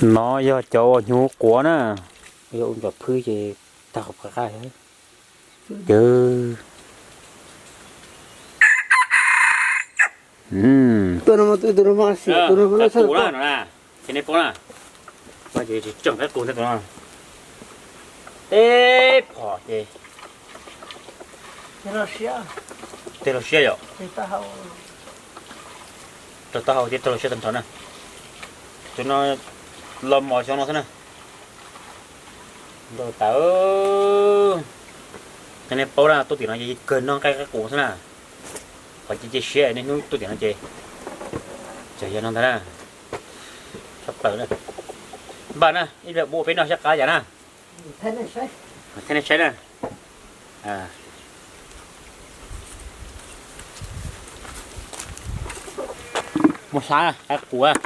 No yog cov uas hnyuv quav na, yog ua ntsuam phwb ces tag qab qab. Cov qus no, ces nej paub na, tseem qaib qus ntawm no, teb phom ces teg los siab yom, tag taub hau thiab teg los siab tag nrho na. Tus no los mos xyoo no xwb na. Ntau tas, nej paub na, tuaj tim no ces kawg noj nqaij qaib qus xwb na. Qhov cia cia siab niaj hnub tuaj tim no ces txawm yog no ntag na. Tshaj plaws na. Npaj na, ib pliag ua peb noj sab qab yam na. Thaij nej saib na. Muab hlab qaib qus,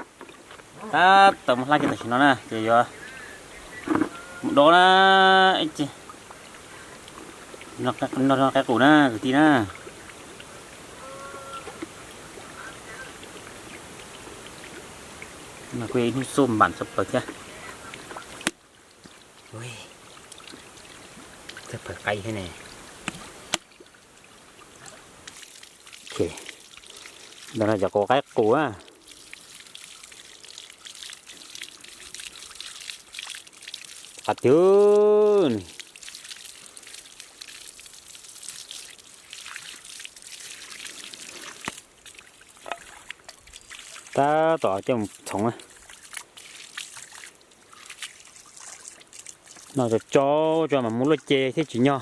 tab tom muab hlab kiag tam sim no na ces yuav mus dob na. Ib ce noj qaib qus na kwv tij na. Kuj yog ib hnub xuj npam tshaj plaws thiab. Txawj pawg qaib thiab ne. Ntawm no cov qus qaib qus na. Qab twg tab tom coj mus txhoov na. Noj tso tso tso mas muaj luaj ce thiab tsis nyog,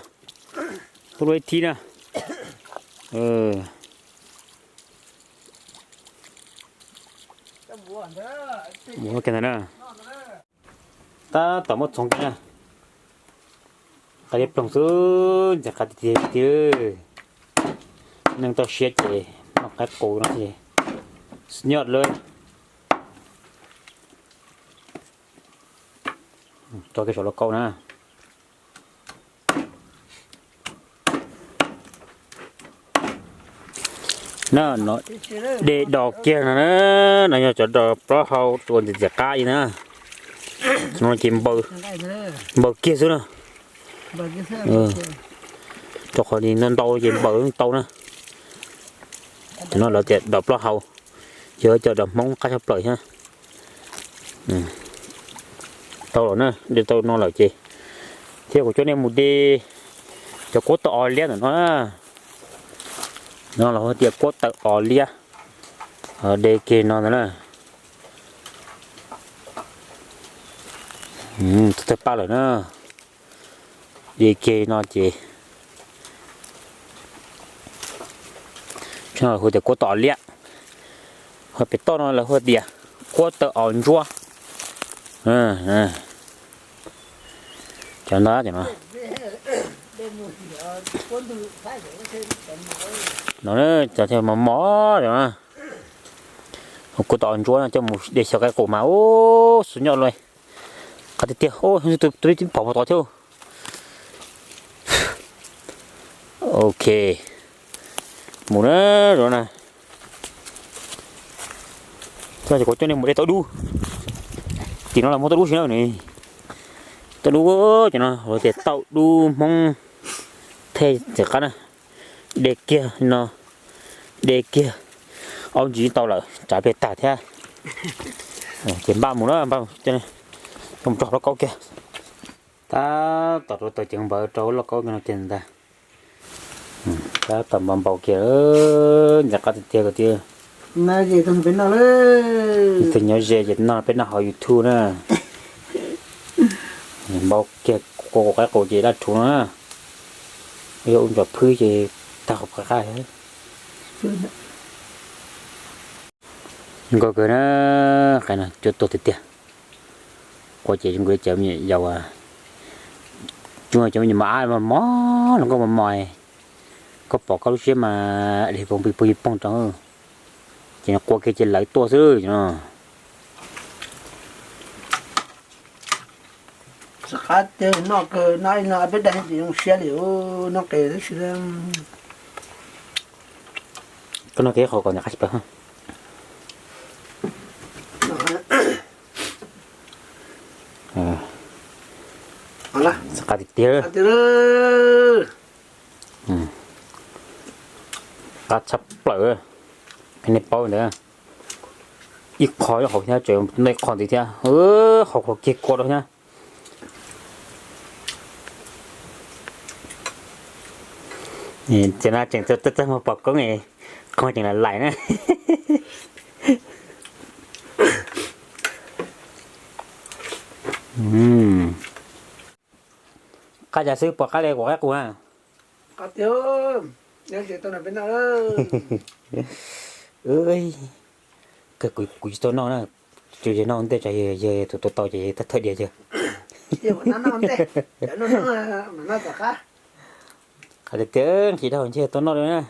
hu luaj ib thib na. Mus kiag ntawd na. Tab tom muab txhoov kiag na. Qab liab ploog xwb ntxim qab tiag tiag. Neeg toj siab ces noj qaib qus no ces xwb nyoj lawm. Tso kiag saum lauj kaub na. Na, de dos kiag no na, no yog cov dos plaub hau ua ntxim ntxim qab li na. No ces npaws kiag xwb na. Rau qhov ntau ntau ces npaws tau na. Cov no lawv tias dos plaub hau, yog cov dos Hmoob qab tshaj plaws thiab. Tau lawm na, de tau no lawm ces thiab kuv coj nej mus de cov kuab taw os liab ntawm no na. No los hu tias kuab taw os liab, de kiag no ntag na. Tawg paj lawm na. De kiag no ces hu tias kuab taw os liab, ho pem toj no lawv hu tias kuab taw os ntsuab. Cov no, cov no, no cov thiaj mos mos cov no. Kuab taw os ntsuab no coj mus de xyaw qaib qus mas ub xub nyoj luaj. Qab tiag tiag, tus pom puag tod thiab. Ok, mus na, zoo na. Ces kuv coj nej mus de tauj dub. Tim no los muaj tauj dub si na ne. Tauj dub, cov no tias tauj dub Hmoob Thej ntxim qab na. De kiag no, de kiag, aub ntsis tau lawm, tsav pliag tag thiab. Ces npaj mus na, npaj mus tso hauv lauj kaub kiag. Tab tom rau taws ceev npaws rau hauv lauj kaub no kiag ntag. Tab tom npau npau kiag, ntxim qab tiag tiag tiag. Tus nyob ze ces noj peb noj hauv YouTube na. Npau kiag, quav quav qaib qus ces daj rhuv no na. Yog ua ntsuam phwb ces tag qab qab. Zoo nkauj kawg na, qe no cuab tuag tiag tiag. Quav ces zoo nkauj li cov me nyuam yaus, cov me nyuam mos ab mos mos, hluas nkauj mos mos. Koj pom koj lub siab mas deg poog pig poog pig poog rau. Ces quav kiag ces lawv tuaj xwb no. Xav qab tiag, noj kawg, noj ib no peb dag ces zoo siab li, noj qe tab sis. Koj noj kiag qhov kom nws qab tsis plaws. Qab tiag tiag. Qab tshaj plaws. Nej paub ntawd, ib qho hauv thiab, tseem noj ib qho ntxiv thiab, hauv qhov kiag kua rau thiab. Ces no tseem txawj txawj muag pom koob, qhov tseem lam laim na. Qab cas xwb pom qab li kuv qaib qus na. Kawg kuv tsis tau noj na. Tsis yog noj ntej, yog tus tau tau ces thawj diav yog. Qab tiag tiag, nqhis dhau ntshe tau noj li na.